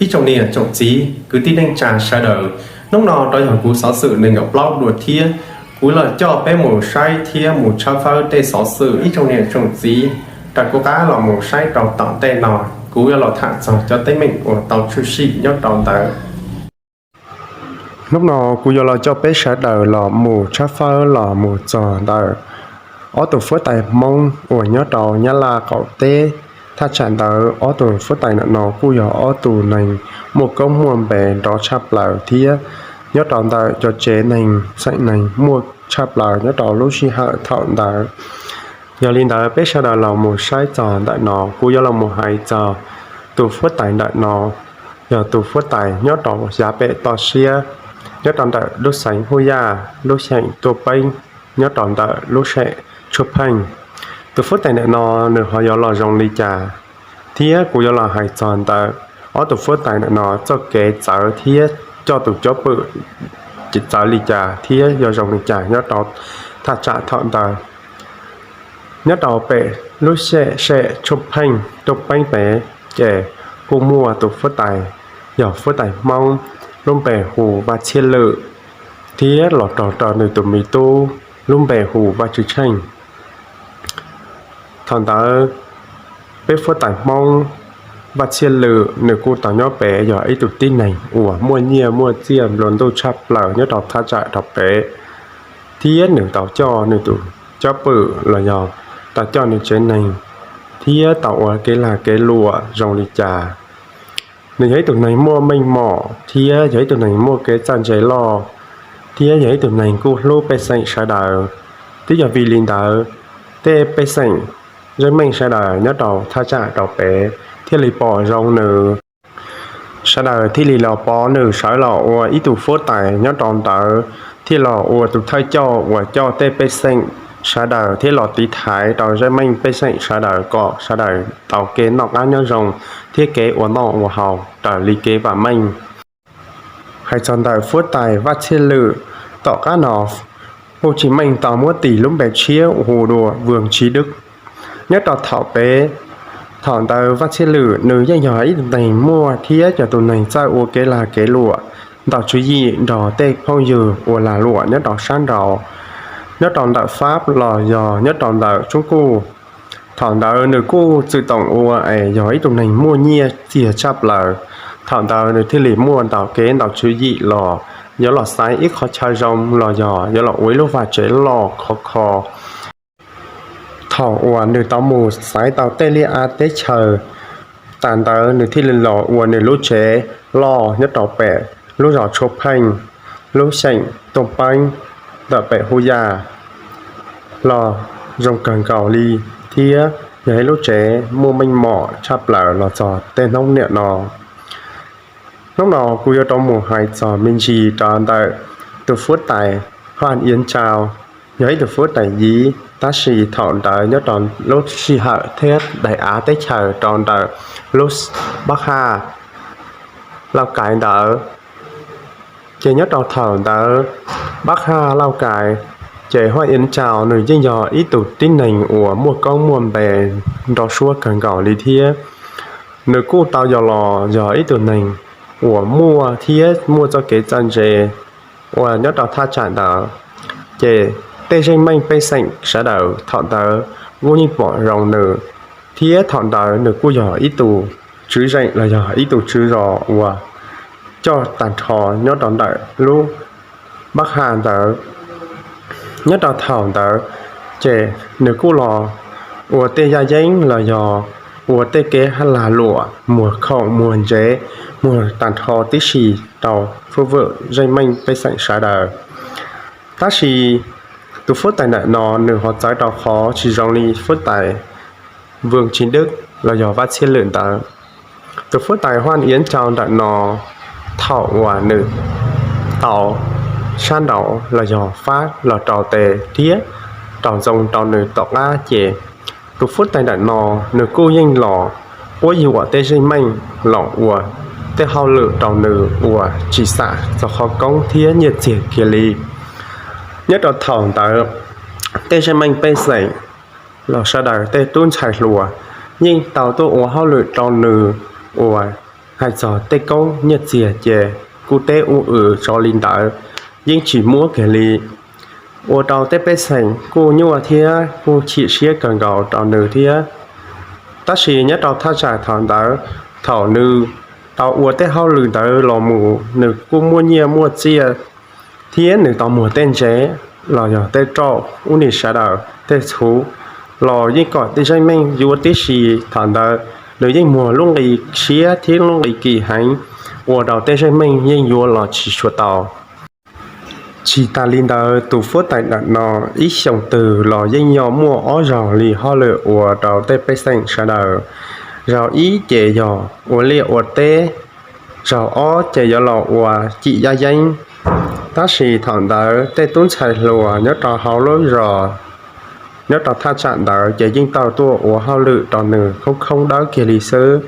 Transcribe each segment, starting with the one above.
Ib tsoom niam tsoom txiv kwv tij neej tsa sawv daws, hnub no rov yog kuv xov xwm nees nkaum plaub dua thiab. Kuv los coj peb mus saib thiab mus tshawb fawb tej xov xwm ib tsoom niam tsoom txiv raws kuv qab los mus saib rau tom ntej no. Kuv yuav los tham txog cov teeb meem uas tau tshwm sim nyob rau ntawd. Hnub no kuv yuav los coj peb sawv daws los mus tshawb fawb los mus txog ntawm ob tug fuab tais Hmoob uas nyob rau Nyab Laj qaum teb. Thaj tsam ntawd ob tug fuab tais ntawm no kuj yog ob tug neeg muaj koob muaj npe nrov tshaj plaws thiab nyob rau ntawm cov tsev neeg xeem neeg muaj tshaj plaws nyob rau lub sij hawm thaum ntawd. Yog li ntawd peb sawv daws los mus saib txog ntawm no, kuv yuav los mus hais txog tus fuab tais ntawm no. Yog tus fuab tais nyob rau yav pem toj siab, nyob rau ntawm lub xeev Huj Yaj, lub xeem Tuaj Peeb, nyob rau ntawm lub xeem Tshuaj Pheej. Tus fuab tais ntawm no nws ho yuav los zoo li cas, thiab kuv yuav los hais txog ntawm ob tus fuab tais ntawm no txoj kev txawv thiab coj tus cov pwm txawv li cas thiab yuav zoo li cas nyob rau thaj tsam thaum ntawd. Nyob rau pem lub xeem Tshuaj Pheej, Tuaj Peeb pem, ces kuj muaj tus fuab tais, yog fuab tais Hmoob, lub npe hu Vaj Txhiaj Lwm, thiab los rau rau nws tus me tub, lub npe hu Vaj Tswv Tsheej. Thaum ntawd peb fuab tais Hmoob Vaj Txhiaj Lwm nws kuj tau nyob pem yog ib tug tib neeg uas muaj nyiaj muaj txiaj nplua ntuj tshaj plaws nyob rau thaj tsam rau pem, thiab nws tau coj nws tus cov pwm los yog tau coj nws tsev neeg, thiab tau ua kev lag kev luam zoo li cas. Nws yog ib tug neeg muaj meej mom thiab yog ib tug neeg muaj kev txawj ntse loj, thiab yog ib tug neeg kuj hlub pej xeem sawv daws. Twb yog vim li ntawd, tej pej xeem zeej meej sawv daws nyob rau thaj tsam rau pem thiaj li pom zoo nws. Sawv daws thiaj li los pov nws sawv los ua ib tug fuab tais nyob rau ntawd, thiaj los ua tus thawj coj uas coj tej pej xeem sawv daws thiab los tiv thaiv rau zeej meej pej xeem sawv daws kom sawv daws tau kev noj qab nyob zoo thiab kev ua noj ua haus raws li kev vam meej. Hais txog ntawm fuab tais Vaj Txhiaj Lwm, tom qab no Hu Tsis Meej tau muab tis lub npe tshiab hu dua Vwm Tsis Dwb. Nyob rau thaum pem, thaum ntawd Vaj Txhiaj Lwm nws yeej yog ib tug neeg muaj thiab cov tus neeg txawj ua kev lag kev luam, ntau tswv yim nrog tej phooj ywg ua lag luam nyob rau sab nraud, nyob rau ntawm Fab los yog nyob rau ntawm Tsoob Kuj. Thaum ntawd nws kuj txwm toom ua es yog ib tug neeg muaj nyiaj txiag tshaj plaws. Thaum ntawd nws thiaj li muaj ntau kev ntau tswv yim los yuav los xaiv ib qhov chaw zoo los yog yuav los ua ib lub vaj tsev loj khov kho. Thaum uas nws tau mus xaiv tau tej liaj av teb chaws, tas ntawd nws thiaj li los ua nws lub tsev loj nyob rau pem lub zos Tshuaj Pheej, lub xeem Tuaj Peeb, ntawm pem Hu Yaj los zoo kawg nkaus li, thiab yog ib lub tsev muaj meej mom tshaj plaws los txog tej hnub niam no. Hnub no kuv yuav rov mus hais txog me ntsis rau ntawm tus fuab tais Haj Iab Tsau, yog ib tug fuab tais Yiv, tab sis thaum ntawd nyob rau lub sij hawm thiab daim av teb chaws rau ntawm lub Pab Haj, Lauj Kais ntawd. Ces nyob rau thaum ntawd, Pab Haj, Lauj Kais, ces Haj Iab Tsau nws yeej yog ib tug tib neeg uas muaj koob muaj npe nrov suab kawg nkaus li thiab. Nws kuj tau yog los yog ib tug neeg uas muaj thiab muaj txoj kev txawj ntse uas nyob rau thaj tsam ntawd, ces tej zeej meej pej xeem sawv daws thaum ntawd kuj yeej pom zoo nws, thiab thaum ntawd nws kuj yog ib tug tswv zeem los yog ib tug tswv zos uas coj tag nrho nyob rau ntawm lub Pab Haj ntawd. Nyob rau thaum ntawd, ces nws kuj los ua tej yaj yeeb los yog ua tej kev lag luam muag khoom muag ntsev, muag tag nrho tib si rau fuab vwm zeej meej pej xeem sawv daws. Tab sis tus fuab tais ntawm no nws ho txawv rau qhov tsis zoo li fuab tais Vwm Tsis Dwb los yog Vaj Txhiaj Lwm ntawd. Tus fuab tais Haj Iab Tsau ntawm no, thaum uas nws tau sab nraud los yog fab los rau tes thiab rau ntxoo rau nws tom qab, ces tus fuab tais ntawm no nws kuj yeej los quab yuam tej zeej meej los ua tej hauj lwm rau nws uas tsis xam txog qhov koob thiab nyiaj txiag kiag li. Nyob rau thaum ntawd, tej zeej meej pej xeem los sawv daws tej tub ntxhais hluas yeej tau tuaj ua hauj lwm rau nws uas Hais txog tej koob nyiaj txiag ces kuj teb ua wm tso li ntawd, yeej tsis muab kiag li. Ua rau tej pej xeem kuj nyuaj thiab kuj chim siab kawg nkaus rau nws thiab. Tab sis nyob rau thaj tsam thaum ntawd, thaum nws tau ua tej hauj lwm ntawd los mus nws kuj muaj nyiaj muaj txiaj thiab nws tau muag tej ntsev los yog tej roj ub nim sawv daws tej txhuv los yeej kom tej zeej meej yuav tib si. Thaum ntawd nws yeej muag lub nqi siab thiab lub nqi kim heev, ua rau tej zeej meej yeej yuav los tsis tshua tau. Tsis tas li ntawd, tus fuab tais ntawm no ib xyoo twg los yeej yog muaj ob zaug li hauj lwm ua rau tej pej xeem sawv daws. Zaug ib ces yog ua liaj ua teb, zaug ob ces yuav los ua cim yaj yeeb. Tab sis thaum ntawd tej tub ntxhais hluas nyob rau hauv lub zos, nyob rau thaj tsam ntawd ces yeej tau tuaj ua hauj lwm rau nws khoob khoob dawb kiag li xwb.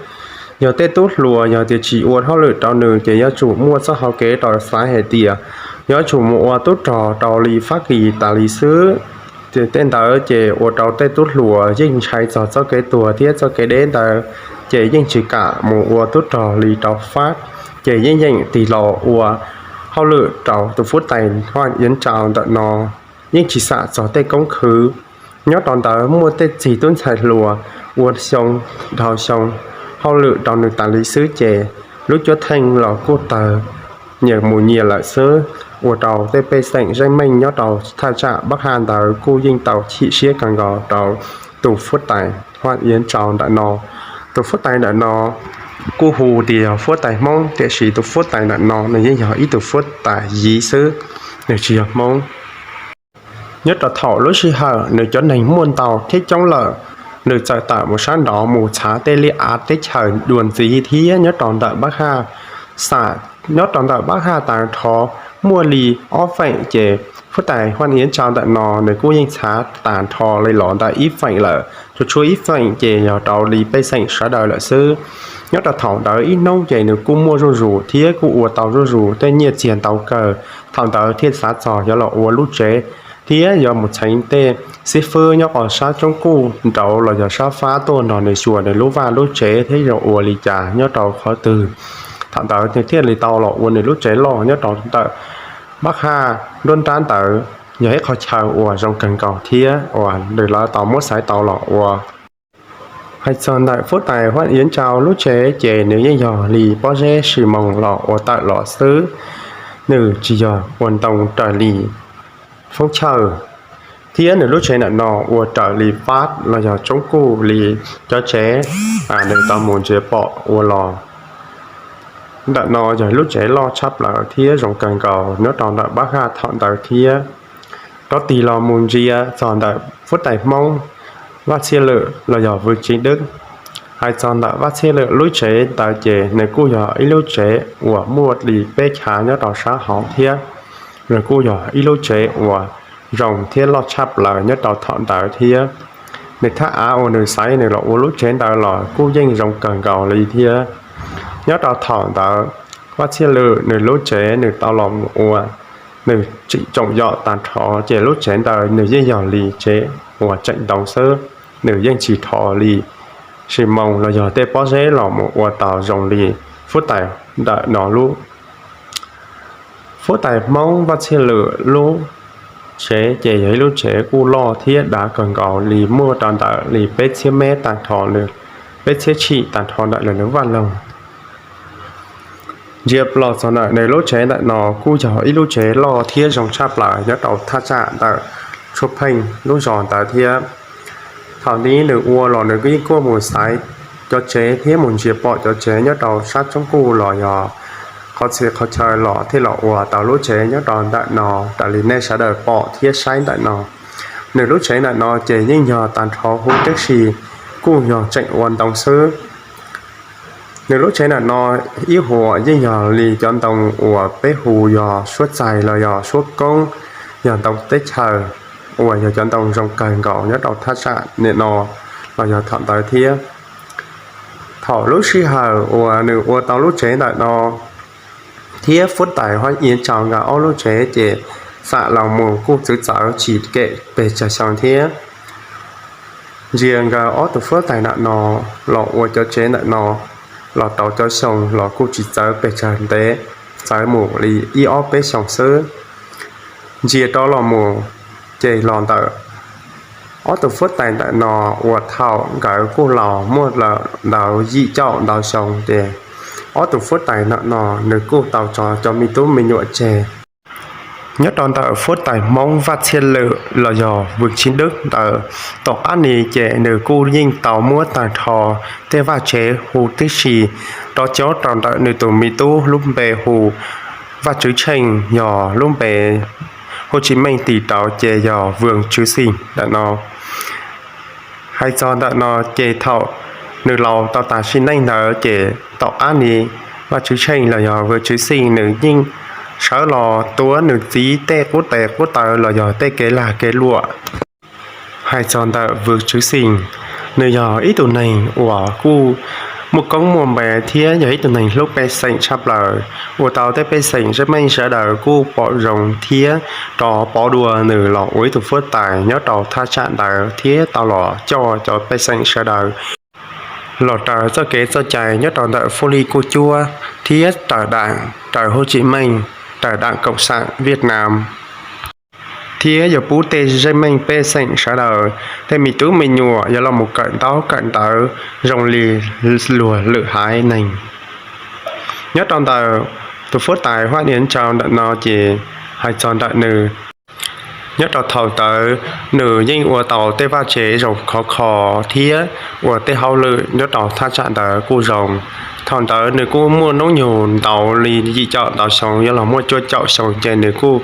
Yog tej tub hluas yog tias tsis ua hauj lwm rau nws ces yuav tsum muaj txoj hau kev rau xaiv hais tias yuav tsum mus ua tub rog rau li Fab Kis tas li xwb. Ces tej ntawd ces ua rau tej tub hluas yeej ntshai txog txoj kev tuag thiab txoj kev deb ntawd, ces yeej tsis kam mus ua tub rog li rau Fab, ces yeej yeem tig los ua hauj lwm rau tus fuab tais Huaj Iab Tsau ntawm no yeej tsis xam txog tej koob khwv. Nyob rau ntawd muaj tej txiv tub ntxhais hluas ua xyoo dhau xyoo hauj lwm rau nws tas li xwb ces lub cuab theej los kuj tawg nyias mus nyias lawm xwb, ua rau tej pej xeem zeej meej nyob rau thaj tsam Npab Haj ntawd kuj yeej tau chim siab kawg nkaus rau tus fuab tais Huaj Iab Tsau ntawm no. Tus fuab tais ntawm no kuj hu tias yog fuab tais Hmoob, tiam sis tus fuab tais ntawm no nws yeej yog ib tug fuab tais Yiv xwb, nws tsis yog Hmoob. Nyob rau thaum lub sij hawm nws cov neeg muaj ntau thiab coob lawm, nws txawm tawm mus sab nraud mus txhav tej liaj av teb chaws dua ntxiv thiab nyob rau ntawm Npab Haj. Xam nyob rau ntawm Npab Haj tag nrho muaj li ob feem, ces fuab tais Huaj Iab Tsau ntawm no nws kuj yeej txhav tag nrho li los ntawm ib feem lawm, tsuas tshuav ib feem ces yog rau li pej xeem sawv daws lawm xwb. Nyob rau thaum ntawd ib hnub ces nws kuj muaj zuj zus thiab kuj ua tau zuj zus tej nyiaj txiag ntau kawg, thaum ntawd thiaj xav txog yuav los ua lub tsev thiab yuav mus txheev tej xib fwb nyob qhov sab Tsoob Kuj nraud los yog sab Fab tuaj nrog nws xyuas nws lub vaj lub tsev thiab yuav ua li cas nyob rau qhov twg. Thaum ntawd nws thiaj li tau los ua nws lub tsev loj nyob rau ntawm Npab Haj nruab nrab ntawd, yog ib qhov chaw uas zoo kawg nkaus thiab uas nws lawv tau muab xaiv tau los ua. Hais txog ntawm fuab tais Huaj Iab Tsau lub tsev ces nws yeej yog li pob zeb si moos los ua tawm los xwb, nws tsis yog ua ntoo raws li foob chaw, thiab nws lub tsev ntawm no ua raws li Fab los yog Tsoob Kuj li cov tsev nws tau mus ntsia pom ua los. Ntawm no yog lub tsev loj tshaj plaws thiab zoo kawg nkaus nyob rau ntawm Npab Haj thaum ntawd thiab. Rov tig los mus ntsia txog ntawm fuab tais Hmoob Vaj Txhiaj Lwm los yog Vwm Tsev Dwb. Hais txog ntawm Vaj Txhiaj Lwm lub tsev ntawd ces nws kuj yog ib lub tsev uas muaj li peb chav nyob rau sab hauv thiab, nws kuj yog ib lub tsev uas zoo thiab loj tshaj plaws nyob rau thaum ntawd thiab. Nws thaj av uas nws xaiv nws los ua lub tsev ntawd los kuj yeej zoo kawg nkaus li thiab. Nyob rau thaum ntawd Vaj Txhiaj Lwm nws lub tsev nws tau los mus ua, nws tseem tsoom yom tag nrho ces lub tsev ntawd nws yeej yog li tsev uas tseem ntoo xwb, nws yeej tsis rho li si moos los yog tej pob zeb los mus ua tau zoo li fuab tais ntawm no lub. Fuab tais Hmoob Vaj Txhiaj Lwm lub tsev ces yog ib lub tsev kuj loj thiab dav kawg nkaus li, muaj rau ntawm li peb txhiab mev tag nrho, peb txhiab tshim tag nrho ntawm nws vaj loog. Ntsia los txog ntawm nws lub tsev ntawm no kuj yog ib lub tsev loj thiab zoo tshaj plaws nyob rau thaj tsam ntawm Tshuaj Pheej lub zos ntawd thiab. Thaum ntawd nws ua los nws yeej kuj mus xaiv cov tsev thiab mus ntsia pom cov tsev nyob rau sab Tsoob Kuj los yog qhov txhia qhov chaw los thiaj los ua tau lub tsev nyob rau ntawm no raws li nej sawv daws pom thiab saib ntawm no. Nws lub tsev ntawm no ces yeej yog tag nrho huv tib si, kuj yog tseem ua ntoo xwb. Nws lub tsev ntawm no ib huam yeej yog li cov ntoo uas peb hu yog suab txais los yog suab koob, yog ntoo teb chaws uas yog cov ntoo zoo kawg nkaus nyob rau thaj tsam nim no los yog thaum ntawd thiab. Thaum lub sij hawm uas nws ua tau lub tsev ntawm no thiab fuab tais Huab Iav Tsau nkawd ob lub tsev ces xam los mus kuj txwv txawv tsis kev pes tsawg xyoo thiab. Ntsia nkawd ob tug fuab tais ntawm no los ua cov tsev ntawm no, los tau cov xyoo los kuj tsis txawv pes tsawg ntev, txawv mus li ib ob peb xyoos xwb. Ntsia rov los mus ces los ntawm ob tug fuab tais ntawm no uas thaum nkawd kuj laus muaj lawm ntawd yim caum ntau xyoo ces ob tug fuab tais ntawm no nws kuj tau tso cov me tub me nyuam tseg. Nyob rau ntawm fuab tais Hmoob Vaj Txhiaj Lwm los yog Vwm Tsib Dwb ntawd, tom qab ni ces nws kuj yeej tau muab tag nrho tej vaj tsev hu tib si rov cob rau ntawm nws tus me tub lub npe hu Vaj Tswv Tsheej, yog lub npe Hu Tsis Meej tis rau ces yog Vwm Tswv Xeem ntawm no. Hais txog ntawm no ces thaum nws laus tau tas sim neej ntawd ces tom qab ni Vaj Tswv Tsheej los yog Vwm Tswv Xeem nws yeej sawv los tuav nws txiv tej qub tes qub taw los yog tej kev lag kev luam. Hais txog ntawm Vwm Tswv Xeem, nws yog ib tug neeg uas kuj muaj koob muaj npe thiab yog ib tug neeg hlub pej xeem tshaj plaws, ua tau tej pej xeem zej meej sawv daws kuj pom zoo thiab rov pov dua nws los ua ib tug fuab tais nyob rau thaj tsam ntawd thiab tau los coj cov pej xeem sawv daws los raws txoj kev txoj cai nyob rau ntawm Fub Lig Kuj Cuab thiab raws daam, raws Hu Tsis Meej, raws daam Koom Sam Viaj Nam, thiab yuav pub tej zej meej pej xeem sawv daws tej me tub me nyuam yuav los mus kawm ntaub kawm ntawv zoo li luag lwm haiv neeg. Nyob rau ntawm tus fuab tais Huab Niam Ntsau ntawm no ces hais txog ntawm nws, nyob rau thaum ntawd nws yeej ua tau tej vaj tsev zoo khov kho thiab ua tej hauj lwm nyob rau thaj tsam ntawd kuj zoo. Thaum ntawd nws kuj muaj hnub nyoog ntau li yim caum ntau xyoo yuav los muaj cuaj caum xyoo ces nws kuj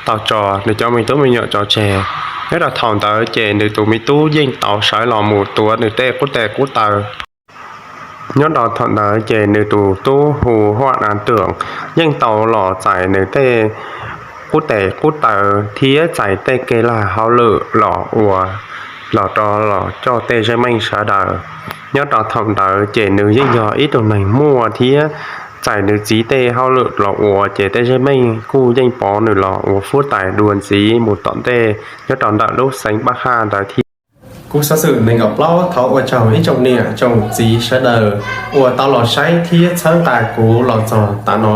tau tso nws cov me tub me nyuam tso tseg. Nyob rau thaum ntawd ces nws tus me tub yeej tau sawv los mus tuav nws tej qub tes qub taw. Nyob rau thaum ntawd ces nws tus tub hu Huab Nav Tuam yeej tau los txais nws tej qub tes qub taw thiab txais tej kev lag hauj lwm los ua los rau los coj tej zej meej sawv daws. Nyob rau thaum ntawd ces nws yeej yog ib tug neeg muaj thiab txais nws txiv tej hauj lwm los ua ces tej zej meej kuj yeej pov nws los ua fuab tais dua ntxiv mus tom ntej nyob rau ntawm lub xeev Pab Haj ntawd thiab. Kuv xov xwm nees nkaum plaub thov ua tsaug ib tsoom niam tsoom txiv sawv daws uas tau los saib thiab txhawb nqa kuv los txog tav no.